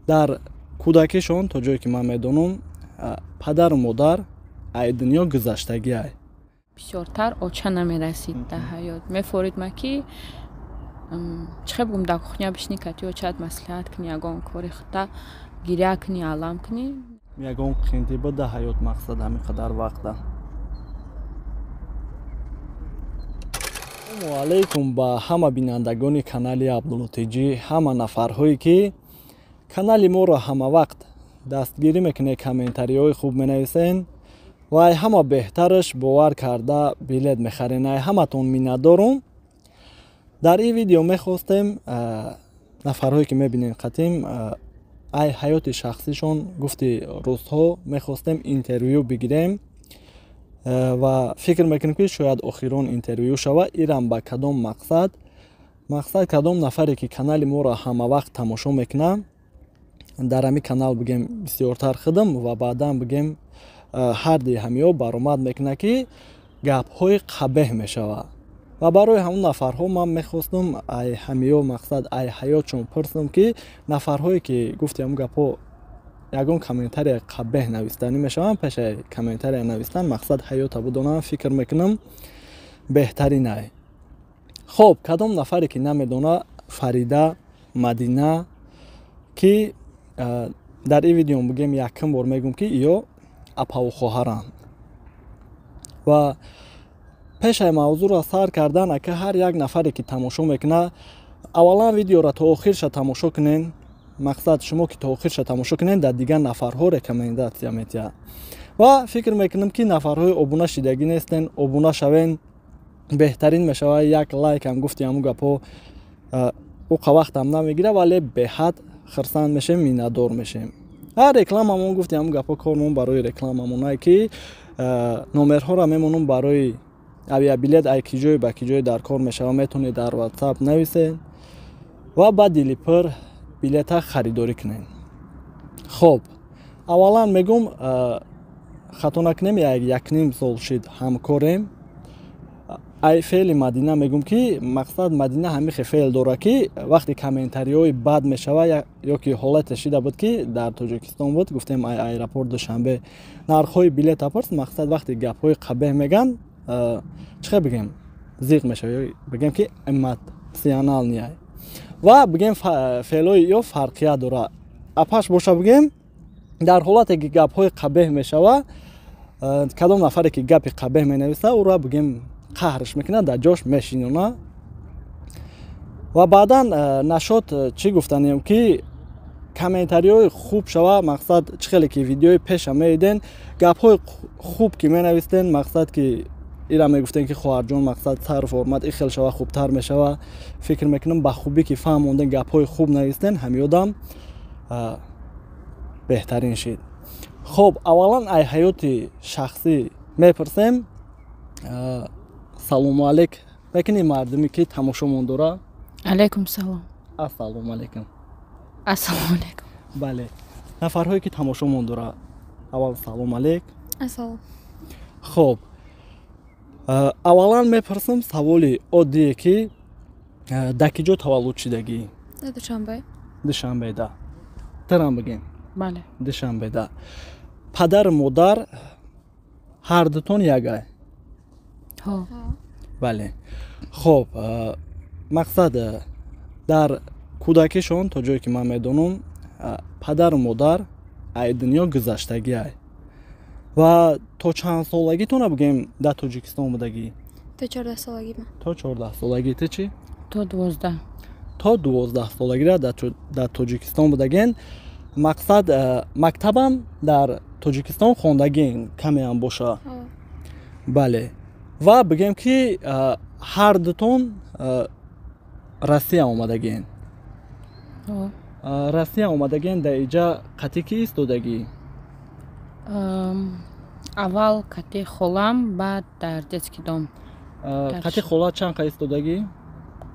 Дар кӯдакишон, то ҷое ки ман медонам, падару модар ай дунё гузаштагиай. Бисёртар оча намерасид дар ҳаёт. Мефорид ма ки чӣ хел бигӯм, дар кухня бишинӣ, кати очаат маслиҳат кунӣ, ягон кори худта гиря кунӣ, алам кунӣ. Ягон қиндӣ буд дар ҳаёт, мақсад ҳамин қадар вақта? Ассалому алайкум ба ҳама бинандагони канали Абдуллотиҷӣ, ҳама нафарҳое ки канали моро ҳама вақт дастгирӣ мекунед, комментариҳои хуб менависен ва ай ҳама беҳтараш бовар карда билет мехарен. Ай ҳаматон миннатдорум. Дар ин видео мехостем нафарҳое ки мебинем қатим ай ҳаёти шахсишон, гуфти рӯзҳо, мехостем интервю бигирем ва фикр мекунем ки шояд охирон интервю шава. Ирам ба кадом мақсад? Мақсад, кадом нафаре ки канали моро ҳама вақт тамошо мекунад, дар ҳамин канал бигем бисёртар худам ва баъдан бигем ҳарди ҳамиҳо баромад мекунад ки гапҳои қабеҳ мешавад. Ва барои ҳамон нафарҳо ман мехостам ай ҳамиҳо, мақсад ай ҳаётшон пурсам ки нафарҳое ки гуфти ҳамон гапҳо ягон комментария қабеҳ навистанӣ мешаванд, пешаи комментария навистан мақсад ҳаёта бидонанд, фикр мекунам беҳтарин ай. Хоб, кадом нафаре ки намедона, Фарида, Мадина, ки дар ин видео бигем якум бор мегӯм ки ё апаву хоҳаранд. Ва пешаи мавзӯъро сар кардан, ака ҳар як нафаре ки тамошо мекунад, аввалан видеоро то охирша тамошо кунен. Мақсад шумо ки то охирша тамошо кунен, дар дигар нафарҳо рекомендатсия метиҳад. Ва фикр мекунам ки нафарҳои обуна шидагӣ нестен, обуна шавен, беҳтарин мешавад. Як лайкам гуфти ҳамун гапҳо уқа вақтам намегирад, вале беҳад хирсанд мешем, миннатдор мешем. Ҳар рекламамон гуфти ҳамун гапҳо кормон барои рекламамонае ки номерҳоро мемонам барои авиабилет, ай ки ҷое ба ки ҷое дар кор мешава, метавонед дар WhatsApp нависед ва ба дили пур билета харидорӣ кунед. Хоб, аввалан мегӯм, хато накунем, якним сол шид ҳамкорем. Ай феъли Мадина мегӯм ки мақсад Мадина ҳамихе феъл дорад ки вақте комментариҳои бад мешава ё ки ҳолате шида буд ки дар Тоҷикистон буд, гуфтем ай аэропорт Душанбе нархҳои билета пурс, мақсад вақте гапҳои қабеҳ меган, чӣ хел бигем, зиқ мешава, ё бигем ки эмоционалния. Ва бигем феълҳои ё фарқият дорад. Апаш боша бигем, дар ҳолате ки гапҳои қабеҳ мешава, кадом нафаре ки гапи қабеҳ менависа, ӯро бигем қаҳрш мекунад, дар ҷош мешинона. Ва баъдан нашод чӣ гуфтанем ки комментариҳои хуб шава, мақсад чӣ хеле ки видеои пеша медиден, гапҳои хуб ки менавистен, мақсад ки ира мегуфтен ки хоҳарҷон, мақсад сару формат ин хел шава хубтар мешава. Фикр мекунам ба хубӣ ки фаҳмонден, гапҳои хуб навистен, ҳамиёдам беҳтарин шид. Хоб, аввалан ай ҳаёти шахсӣ мепурсем. Салому алейк мекунӣ мардуме ки тамошомон дора? Алайкум салом. Ассалому алайкум. Ассалому алайкум. Бале, нафарҳое ки тамошомон дора, аввал салом алейк. Ассалом. Хоб, аввалан мепурсам саволи оддие ки дар ки ҷо таваллуд шидагӣ? Дар Душанбе. Душанбеда. Тарам бигем? Бале. Душанбеда. Падару модар ҳардутон ягай? Ҳо. Бале. Хоб, мақсад дар кӯдакишон, то ҷое ки ман медонам, падару модар ай дунё гузаштагиай. Ва то чанд солагитона бигем дар Тоҷикистон будагӣ? То 14 солагӣ ман. То 14 солагӣ. Ту чӣ? То 12. То 12 солагиро дар Тоҷикистон будагин. Мақсад мактабам дар Тоҷикистон хондагин камеам боша. Бале. Ва бигем ки ҳар дутон Россия омадагин. Россия омадагин, дар иҷа қатӣ ки истодагӣ? Аввал кати холам, баъд дар детский дом. Қати хола чанд қа истодагӣ?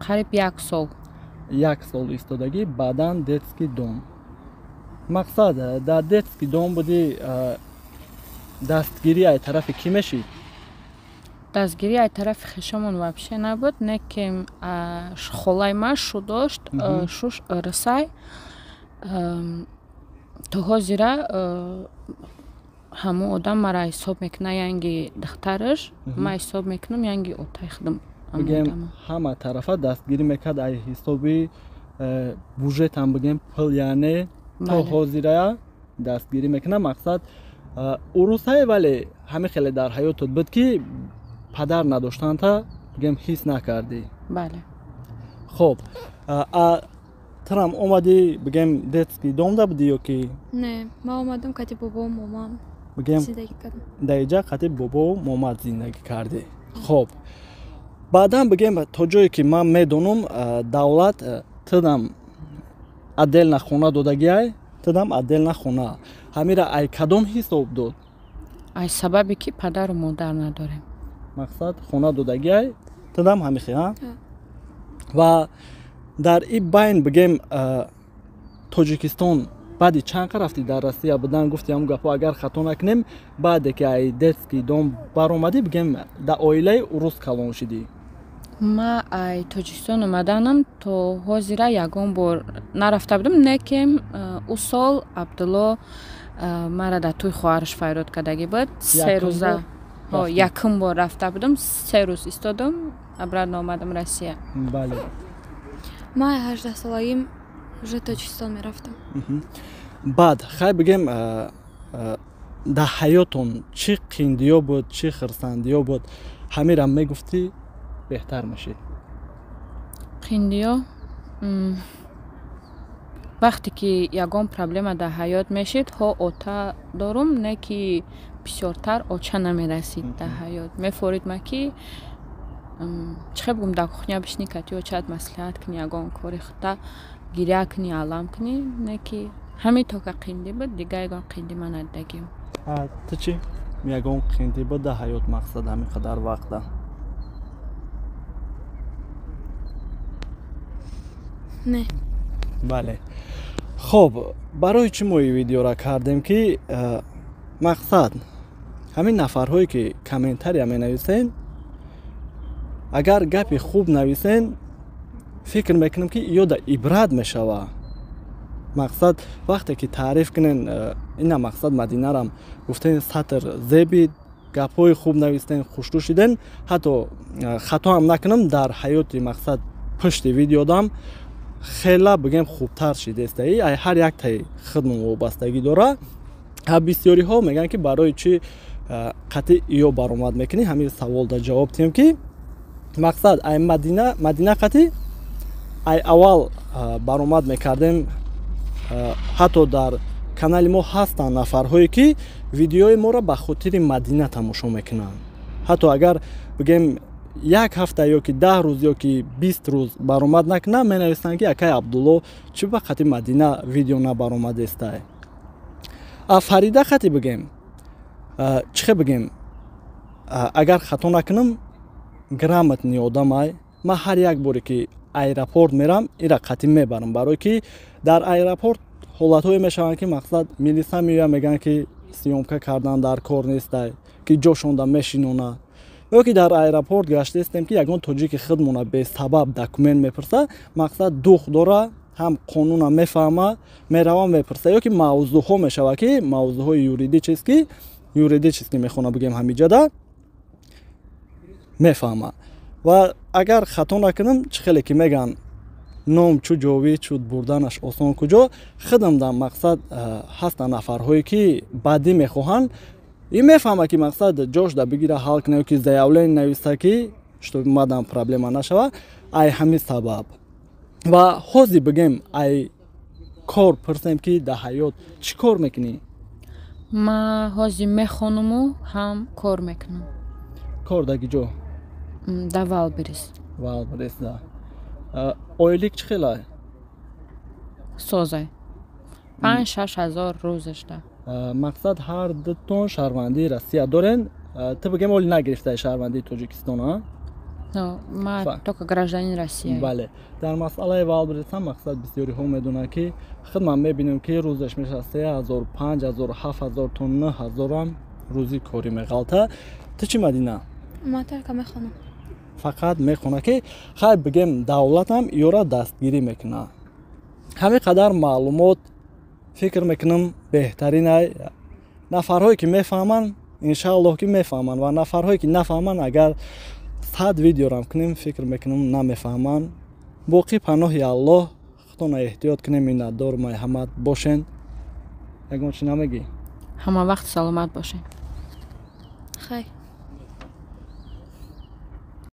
Қариб як сол. Як сол истодагӣ, баъдан детский дом. Мақсад дар детский дом будӣ, дастгирӣ ай тарафи кӣ мешид? Дастгирӣ ай тарафи хешомон вообще набуд, не ки холаи ман шу дошт, шуш рысай. То ҳозира ҳамун одам мара ҳисоб мекуна янги духтараш, ман ҳисоб мекунам янги отаи худам. Бигем, ҳама тарафа дастгирӣ мекард, ай ҳисоби бюджетам бигем, пул, яъне то ҳозира дастгирӣ мекунад. Мақсад урусае, вале ҳамин хеле дар ҳаётот буд, ки падар надоштанта бигем ҳис накардӣ. Бале. Хоб, турам омадӣ, бигем, детский дом да будӣ ё ки? Не, ман омадам, кати бобо момам бигем зиндагӣ кардам. Дар иҷа қати бобо момат зиндагӣ кардӣ. Хоб, баъдан бигем, то ҷое ки ман медонам, давлат тудам отдельно хона додагиай, тудам отдельно хона. Ҳамира ай кадом ҳисоб дод? Ай сабабе ки падару модар надорем. Мақсад, хона додагиай тудам ҳамихе, а? Ва дар и байн, бигем, Тоҷикистон баъди чанд қа рафтӣ? Дар Россия будан гуфти ҳамн гапҳо, агар хато накунем, баъде ки ай детский дом баромадӣ, бигем, дар оилаи урус калон шидӣ. Ма ай Тоҷикистон омаданам то ҳозира ягон бор нарафта будам, не ки ӯ сол Абдулло мара дар тӯи хоҳараш файрод кардагӣ буд, 3 рӯза. Якум бор рафта будам, 3 рӯз истодам, обратно омадам Россия. Бале. Ман 18-солагим уже Тоҷикистон мерафтам. Баъд хай, бигем, дар ҳаётон чӣ қиндиё буд, чӣ хирсандиё буд, ҳамира мегуфтӣ, беҳтар мешид. Қиндиё, вақте ки ягон проблема дар ҳаёт мешид, ҳо ота дорум, не ки бисёртар оча намерасид дар ҳаёт. Мефорид ма ки чӣ хел бигӯм, дар кухня бишинӣ, кати очаат маслиҳат кунӣ, ягон кори худта гиря кунӣ, алам кунӣ, не ки ҳамин тока қиндӣ буд, дигар ягон қиндӣ ман надидагим. Ту чӣ, ягон қиндӣ буд дар ҳаёт, мақсад, ҳамин қадар вақта? Не. Бале. Хоб, барои чӣ мо ин видеора кардем, ки мақсад, ҳамин нафарҳое ки комментария менависен, агар гапи хуб нависен, фикр мекунам, ки ёда ибрат мешава. Мақсад, вақте ки таъриф кунен, ина мақсад, Мадинарам гуфтен, сатр зебид, гапҳои хуб навистен, хушрӯ шиден. Ҳатто хатоам накунам, дар ҳаёти, мақсад, пушти видеодам хела, бигем, хубтар шидестаи. Ай ҳар яктаи худмон вобастагӣ дора. Бисёриҳо мегӯянд, ки барои чӣ қатъи ё баромад мекунӣ. Ҳамин саволда ҷавоб диҳем, ки мақсад, ай Мадина қатъи ай аввал баромад мекардем. Ҳатто дар канали мо ҳастанд нафарҳое, ки видеои моро ба хотири Мадина тамошо мекунанд. Ҳатто агар, бигем, як ҳафта ё ки 10 рӯз ё ки 20 рӯз баромад накунам, менависанд, ки акай Абдулло чӣ ба қати Мадина видео набаромадестай. А Фарида қати, бигем, чӣ хел бигем, агар хато накунам, грамотный одамай. Ман ҳар як боре ки аэропорт мерам, ира қатӣ мебарам, барое ки дар аэропорт ҳолатҳое мешаванд, ки мақсад, милиса меояд, мегӯянд, ки съёмка кардан дар кор нестай, ки ҷошонда мешинона. Ё ки дар аэропорт гаштаистем, ки ягон тоҷики худмона бесабаб документ мепурса. Мақсад, дух дора, ҳам қонуна мефаҳма, мерава, мепурса. Ё ки мавзӯъҳо мешава, ки мавзӯъҳои юридически мехона, бигем, ҳамиҷада мефаҳма. Ва агар хато накунам, чӣ хеле ки мегӯянд, ном чу ҷовид шуд, бурданаш осон куҷо. Худамда, мақсад, ҳастанд нафарҳое, ки бадӣ мехоҳанд. И мефаҳма, ки мақсад, ҷошда бигира, ҳал куна, ё ки заявление нависа, ки чтоб мадам проблема нашава. Ай ҳамин сабаб. Ва ҳозир, бигем, ай кор пурсем, ки дар ҳаёт чӣ кор мекунӣ? Ман ҳозир мехонуму ҳам кор мекунам. Кор даги ҷо? Дар Валберис. Валберис да ойлик чӣ хелай? Созай, 5-6 ҳазор рӯзашда. Мақсад, ҳар дутон шаҳрвандии Россия дорен. Ту, бигем, оли нагирифтаи шаҳрвандии Тоҷикистон, а? Ман только гражданин Россия. Бале. Дар масъалаи Валберисам, мақсад, бисёриҳо медонанд, ки худ ман мебинем, ки рӯзаш мешавад 3000, 5000, 7000 то 9000-ам рӯзи корӣ меғалта. Ту чӣ, Мадина? Ман только мехонам. Фақат мехона, ки хай, бигем, давлатам ёра дастгирӣ мекунад. Ҳамин қадар маълумот. Фикр мекунам, беҳтаринай. Нафарҳое ки мефаҳманд, иншааллоҳ, ки мефаҳманд, ва нафарҳое ки нафаҳманд, агар 100 видеорам кунем, фикр мекунам, намефаҳманд. Боқӣ паноҳи Аллоҳ, худтона эҳтиёт кунем. Миннатдор майҳамат бошен. Ягон чи намегӣ? Ҳама вақт саломат бошед. Хай.